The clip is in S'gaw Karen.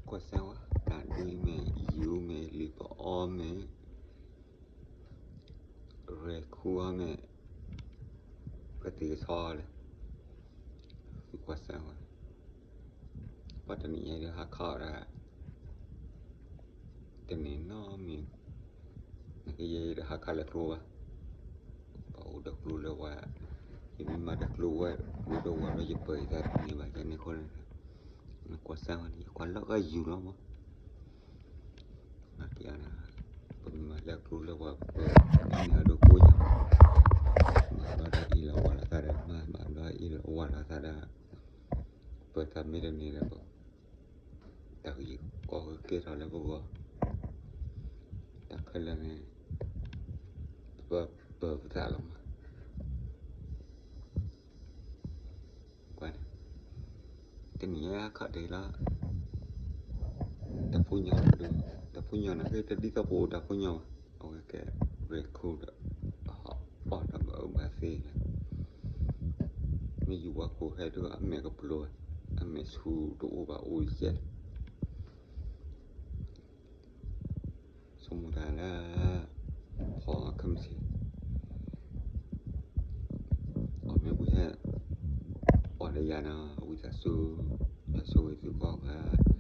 ကွၢ်စၢ်ဝဲ တၢ်ဒုးမ့ၢ် ယူၤမ့ၢ် လံာ်ပအီမ့ၢ် ရဲၣ်ခူအီမ့ၢ် ကသံၣ်ကသီလဲၣ်, သုကွၢ်စၢ်ဝဲ, ပှၤတနံၤညါဒုးဟးခးအီၣ်ဒၣ် တန့ၢ်နီတမံၤ, နကယဲယဲဒုးဟးခးလၢကျိဘၣ်, ပှၤအိၣ်ဒီးကျိလၢဝဲ, ယမ့ၢ်မၤဒီးကျိဝဲ ကျိဒီးဝဲဒီးယပၢၢ်ယသးတန့ၢ်ဘၣ် ယန့ၣ်အဃိန့ၣ်, နကွၢ်စၢ်ဝဲန့ၣ် ယကွၢ်လီၤဂာ်ယူၤလီၤမး ပမ့ၢ်မၤလၢကျိလၢပှၤပၢၢ်န့ၣ်အဒိကိးယၤ, ဘၣ်ဘျီဒီးအ့ၣ်လိာ်ဝါလိာ်သးဒီးမါ ဘၣ်ဘျီအ့ၣ်လိာ်ဝါလိာ်သးဒီး ပၢၢ်သးမ့ၢ်တန့ၢ်ဒီး တၢ်ဂ့ၢ်ကီကကဲထီၣ်လၢပဂီၢ်, တၢ်ခဲလၢာ်န့ၣ် ပပၢၢ်ပသးလီၤမး ကွၢ်န့ၣ်, တနံၤညါခးတ့ၢ်လီၤ, တၢ်ဖိညီ, တၢ်ဖိညီန့ၣ် ကဲတဒ်သိးပအိၣ်တၢ်ဖိညီဘၣ်, အဝဲကဲ ရဲၣ်ခူဒီး အီၣ်တၢ်ဘၣ်အၢဘၣ်သီလီၤ, မ့ၢ်ယူၤပှၤခိၣ်ဟဲဒုးအမဲာ်ကပျိၤ, အမဲာ်ဆူၣ်တအိၣ်ဘၣ်အိၣ်ယဲၢ် ဆိကမိၣ်တၢ်လၢ ဖီအီၣ်ခဲမုၢ်ဆ့ၣ်, အီၣ်မ့ၢ်ဝံၤဟဲ အီၣ်ဒီးယၤနီၤ ဝံသးစူၤ, ယဆိၣ်ဂ့ၤသုကိးဂၤ